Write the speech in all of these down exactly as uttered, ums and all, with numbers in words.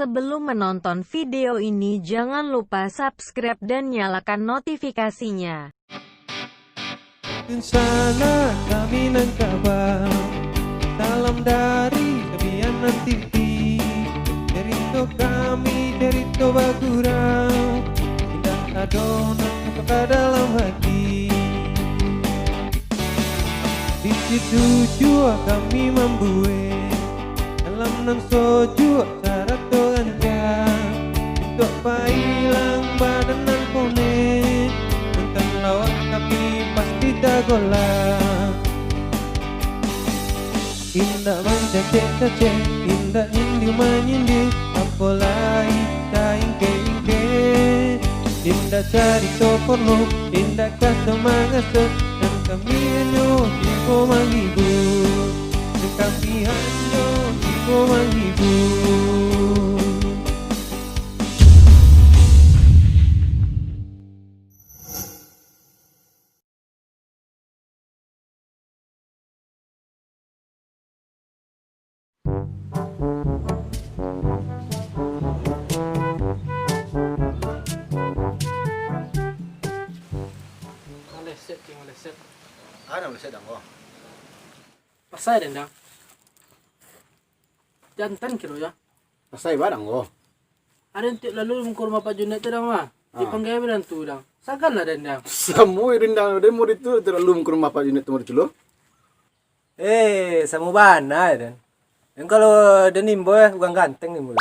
Sebelum menonton video ini, jangan lupa subscribe dan nyalakan notifikasinya. Di sana kami nan kaba. Salam dari Sabianan T V. Cerito kami, cerito bagurau. Indak ado nan ka dalam hati. Di situ jua kami mambuek dalam nan sojuak sarato rancak. Untuak pailang badan nan ponek, nonton lawak tapi pasti tagolak. Indak mancacek-cacek, indak nyindir-manyindir, apo lai taingkek-ingkek. Indak carito porno, indak kaso-mangaso, nan kami hanyo tibo manghibur. Nan kami hanyo tibo manghibur. Maleset, Cing, maleset. Ada maleset, Dang, ko. Pasai, Dang. Jantan kiro, yo. Pasai ba, Dang, ko. Aden tiok lalu muko rumah Pak Junet tu, Dang, mah. Ah. Dipanggia bilang tu, Dang. Sagan lah, Den, Dang. Samo, Den, Dang. Den mau di tu, tiok lalu muko rumah Pak Junet tu, mau di tu, lo. Eh, samo bana, Den. Den kalau Den imbau, eh, urang ganteng ni, Bos.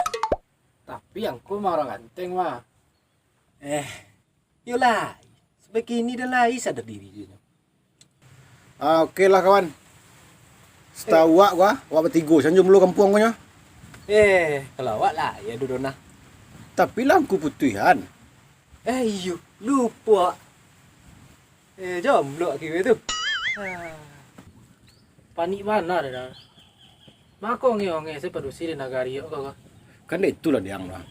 Tapi angku mah urang ganteng, mah. Eh, iyolah. Sampai kini den lai sadar diri je nyo. Ah, oke lah, kawan. Satahu awak, gua, awak batigo, jan jomblo kampuang ko nyo. Eh, kalau awak lah, ya, dudo nah. Tapi lah angku putuihan. Eh, iyo, lupo awak. Eh, jomblo kiro tu. Ah. Panik bana dah. Mako onge-onge se padusi di nagari awak ko. Kan dek itulah, Diang, lah.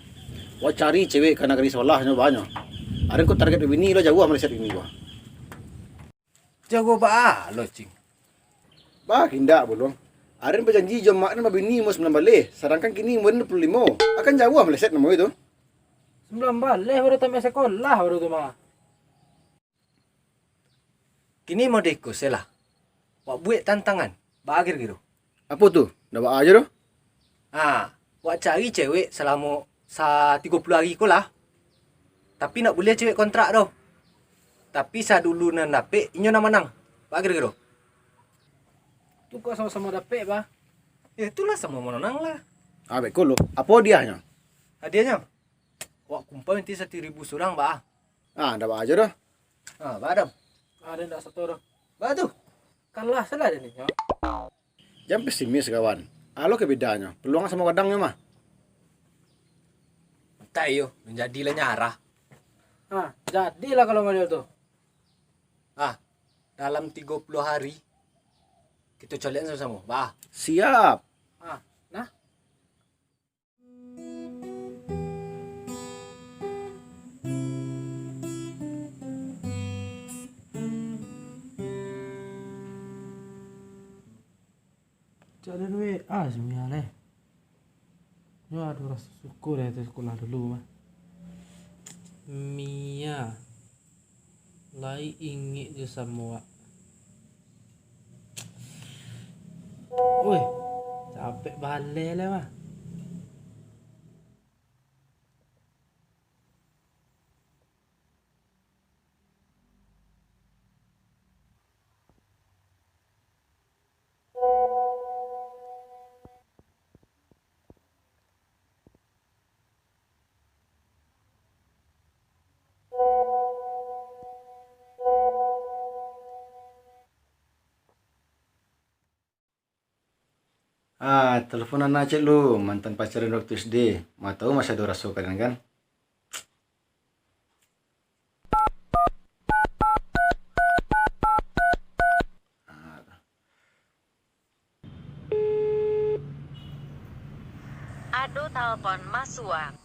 Awak cari cewek ka nagari sabalah nyo banyak. Aden ko target babini lo jauah meleset ini gua. Jauah baa lo, Cing? Bah, indak, Buluang. Aden bajanji jo mak den babini umua sambilan baleh, sadangkan kini umua den duo puluah limo. Akan jauah meleset namo itu. Sambilan baleh baru tamat sekolah baru tu mah. Kini model iko se lah. Wak buek tantangan. Baa kiro-kiro? Apo tu? Ndak baa jo doh. Ha, wak cari cewek salamo sa tigo puluah hari ko lah. Tapi ndak buliah cewek kontrak doh. Tapi sadulu nan dapek, inyo nan manang. Baa kiro-kiro? Tu kok samo-samo dapek, bah? Eh, itulah samo manang lah. Ah, baik ko lo. Apo hadiahnyo? Hadiahnyo? Wak kumpai minti satirik ribu surang, bah. Ah, ndak baa jo doh. Ah, baa, Dam? Aden ndak sato doh. Baa tu? Kalah salah den nyo. Jan pesimis, kawan. Alo ka bedanyo, peluang samo gadang nyo mah. Entah iyo, manjadi lah nyarah. Ah, jadilah kalau model tu. Ah, dalam tigo puluah hari, kito caliak samo-samo. Bah. Siap. Ah, nah. Cak ado duit, ah, si Mia leh. Yo, ado raso suko dek tu sakolah dulu mah. Mia. Lai ingek jo samo wak. Woi, capek baleh lai, mah. Ah, telepon anak cek lu, mantan pacaran waktu S D. Ma tahu masih ada raso kadang kan? Ah. Ado talpon masuak.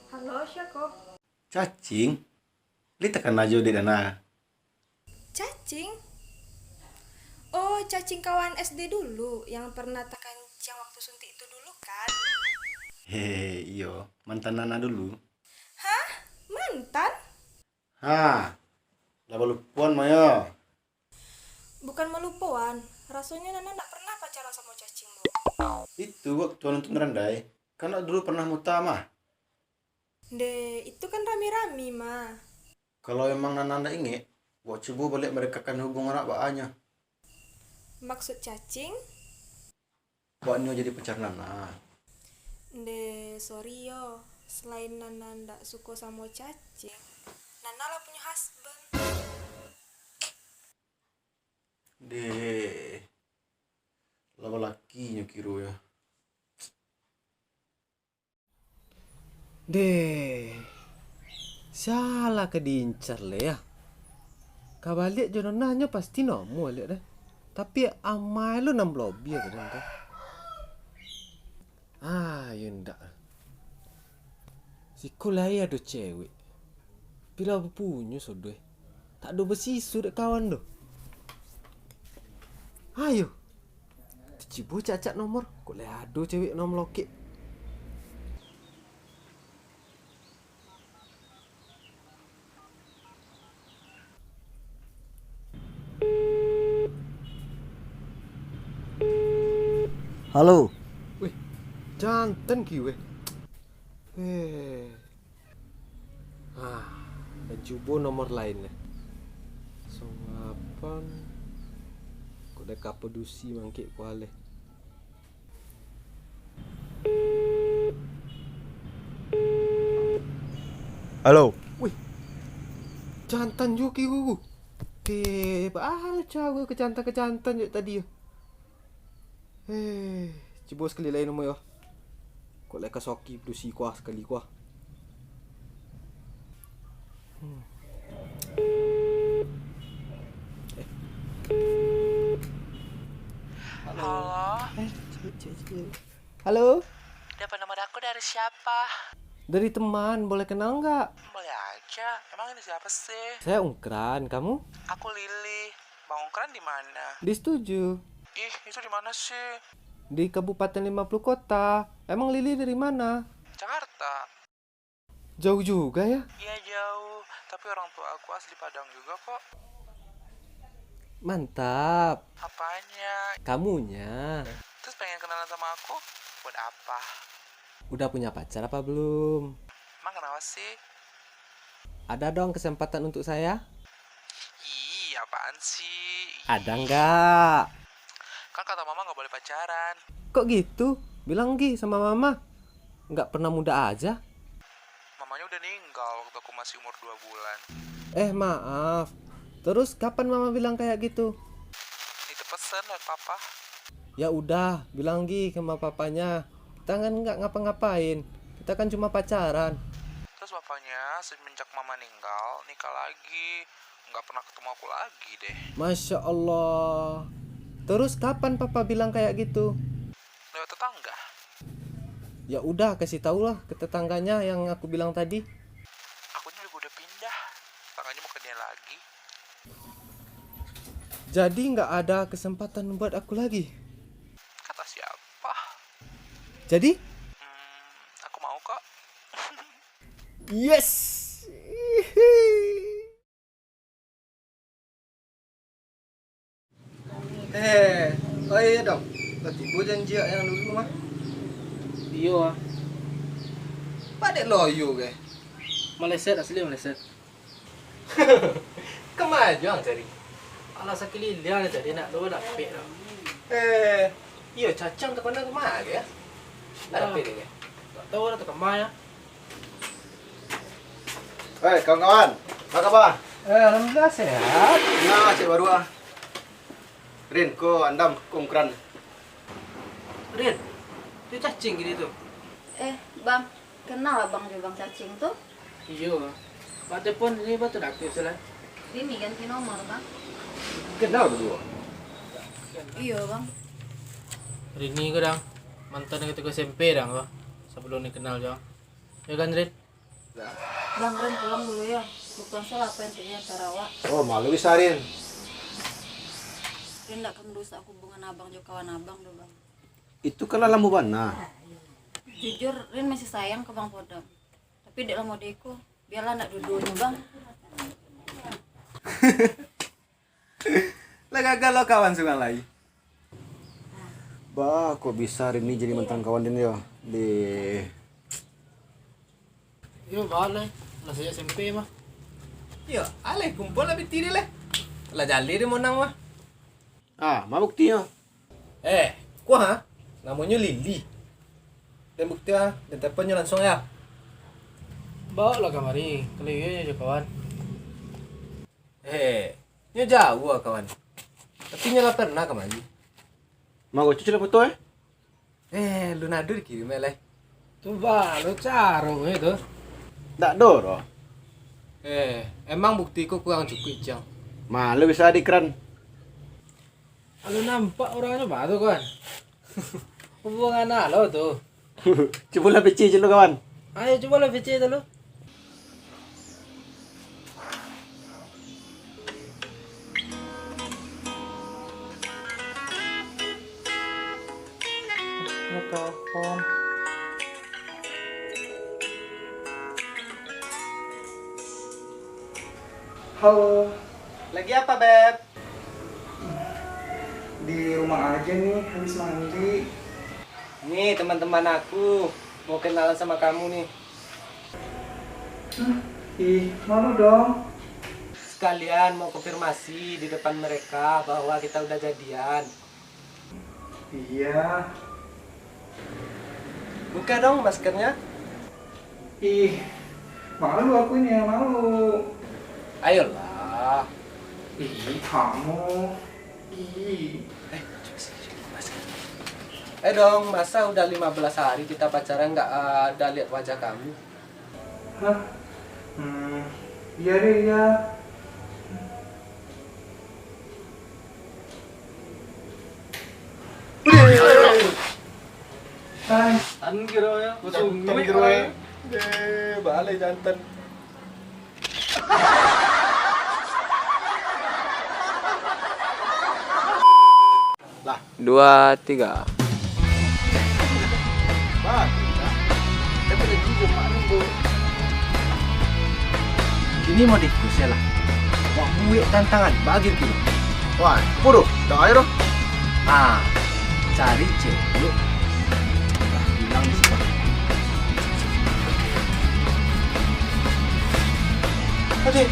Halo, sia ko? Cacing? Lai takana jo dek Dana? Cacing? Oh, Cacing kawan S D dulu yang pernah takanciang waktu suntik itu dulu, kan? Hehe, iyo, mantan Nana dulu. Hah? Mantan? Ha, lah balupoan, Maya. Bukan malupoan, rasonyo Nana ndak pernah pacaran samo cacing tu. Itu waktu nonton Randai, kan dulu pernah muta mah. Ndeh, itu kan rami-rami mah. Kalau emang Nana ndak ingek, wak cubo baliak marekakan hubungan awak baanyo. Maksud cacing? Wak nio jadi pacar Nana. Ndeh, sorry yo. Selain Nana ndak suko samo cacing, Nana lah punyo husband. Deh, lah balakinyo kiro yo. Deh, sia lah ka diincar lai, ah. Ka baliak jo Nana nyo pasti namuah baliak deh. Tapi amai lo nan balobiah kadang tu. Ah, yo ndak. Siko lai ado cewek. Pila bapunyo sodoh. Tak ado basiso dek kawan tu. Ayo. Tacubo cak-cak nomor. Kok lai ado cewek nan malokek. Halo. Weh, jantan ki weh. Eh. Ah, den cubo nomor lain deh. Songapan. Kok dek ka padusi mangkek kualeh. Halo. Wih, jantan juo ki guru. Eh, baa caro ka jantan-ka jantan jo tadi yo. Eh, cubo sakali lai nomor yo. Kok lai ka soki padusi kuah sakali kuah. Hmm. Eh. Halo. Halo. Eh, cik, cik, cik. Halo. Dapat nomor aku dari siapa? Dari teman, boleh kenal nggak? Boleh aja. Emang ini siapa sih? Saya Ungkran, kamu? Aku Lili. Bang Ungkran di mana? Di Setuju. Ih, itu di mana sih? Di Kabupaten Lima Puluh Kota. Emang Lili dari mana? Jakarta. Jauh juga ya? Iya, jauh. Tapi orang tua aku asli Padang juga kok. Mantap. Apanya? Kamunya. Terus pengen kenalan sama aku? Buat apa? Udah punya pacar apa belum? Emang kenapa sih? Ada dong kesempatan untuk saya? Ih, apaan sih? Ada nggak? Kan kata mama nggak boleh pacaran. Kok gitu? Bilang gi sama mama. Nggak pernah muda aja. Mamanya udah ninggal waktu aku masih umur dua bulan. Eh, maaf. Terus kapan mama bilang kayak gitu? Itu pesan dari papa. Ya udah, bilang gi sama papanya. Kita kan nggak ngapa-ngapain. Kita kan cuma pacaran. Terus papanya semenjak mama ninggal, nikah lagi. Nggak pernah ketemu aku lagi deh. Masya Allah. Terus kapan papa bilang kayak gitu? Lewat tetangga. Ya udah, kasih taulah ke tetangganya yang aku bilang tadi. Akunya juga udah pindah. Tetangganya bukan dia lagi. Jadi nggak ada kesempatan buat aku lagi? Kata siapa? Jadi? Hmm, aku mau kok. Yes. Eh, oh iya dong. Lah tibo janji yang dulu mah. Iyo ah. Padek loyo ke? Maleset, asli maleset. Kama juo ang cari? Alah, sakuliliang lah cari, ndak ado dapek doh. Eh, iyo, cacing takana kama ke? Ndak dapek doh ke? Ndak tahu lah takana yo. Hei, kawan-kawan, apa kaba? Eh, alhamdulillah, sehat. Nah, cek baru ah. Rin, ko Andam, ko Ungkran. Rin, tu cacing kini tu. Eh, Bang, kenal Abang jo Bang Cacing tu? Iyo. Bak telepon ni batu dakik salah. Rini ganti nomor, Bang. Kenal baduo? Iyo, Bang. Rini ko dang, mantan ketika S M P dang ko. Sabalum ni kenal jo. Yo kan, Rin? Bang, Rin pulang dulu yo. Bukan salah apa yang terjadi antara awak. Oh, malu bisa, Rin. Rin ndak ka merusak hubungan abang jo kawan abang doh, Bang. Itu kan lah lamo bana. Jujur, Rin masih sayang ka Bang Podam. Tapi dek lah mode ko, bialah ndak duo-duonyo, Bang. Lah gagal lo kawan surang lai. Bah, kok bisa Rini jadi mantan kawan den yo? Deh. Yo, bah, lah. Lah sajak S M P mah. Yo, aleh kumpul lah piti deh, leh. Lah jaleh deh monang mah. Ah, ma buktinyo? Eh, kuah, ha? Namonyo Lili. Den bukti, ha? Den teleponnyo langsung, ya. Bawa lah kamari, kalau iyo nyo jo kawan. Eh, nyo jauah, kawan. Tapi nyo lah pernah kamari. Ma, kok cuci lah foto, eh? Eh, lu nado dikirim, eh, lai. Tu ba, lu caro, eh, tu. Ndak do, doh. Eh, emang bukti ko kurang cukuik, Cang? Ma, lu bisa di keren. Kalau nampak orangnya baru, kawan. Hubungan alo tu. Cubolah P C dulu, kawan. Ayo, cubolah P C dulu. Telepon. Halo. Lagi apa, Beb? Di rumah aja nih, habis mandi. Nih, teman-teman aku mau kenalan sama kamu nih. Hah? Ih, malu dong. Sekalian mau konfirmasi di depan mereka bahwa kita udah jadian. Iya. Buka dong maskernya. Ih, malu aku ini, malu. Ayolah. Ih, kamu. Ih. Eh, coba sini, coba maskernya. Eh dong, masa udah lima belas hari kita pacaran nggak ada lihat wajah kamu? Hah? Hmm, iya deh, iya. Hai. Tan kiro ya, kosong duit kiro ya. Eh, balai jantan. Lah. Dua, tiga. Kini mau diskusi lah. Wak buek tantangan, bagi kini. Wah, bodoh, dah ayo doh. Ah, cari cewek. Lah, bilang di sini. Oke.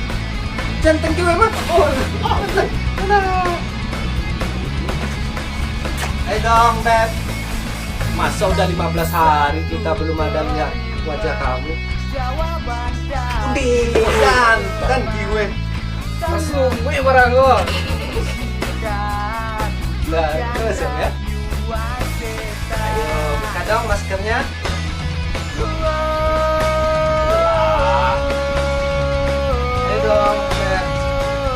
Jantan kiwek, Bang. Oh, oh, alah. Eh dong, Beb. Masa udah lima belas hari kita belum ada lihat wajah kamu? Udih, jantan kiwek. Masuk, weh, barang gua. Lah, terus ya. Ayo, buka dong maskernya. Ayo dong, Fer.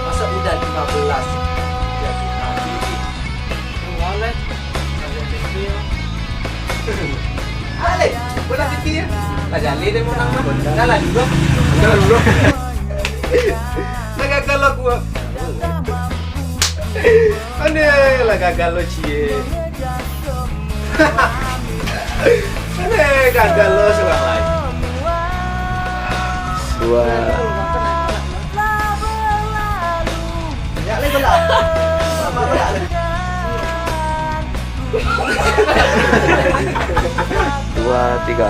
Masa udah lima belas? Jadi hati. Alek, bola pipi ya. Lah jaleh deh mau nang mah. Dah lah dulu. Dah dulu. Lah gagal lah gua. Aneh lah gagal lo, cie. Aneh gagal lo, surang lai. Dua. Ya, lai bola. Sama bola. Dua, tiga.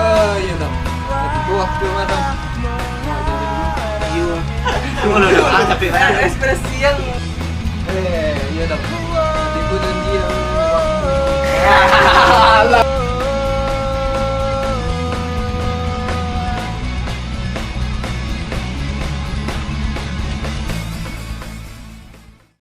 Eh, iyo, Dam. Tapi gua waktu mah, Dam. Iyo. Cuma lo doang, tapi ekspresi yang, eh, iyo, Dam. Tapi gua janji, Dam. Alah.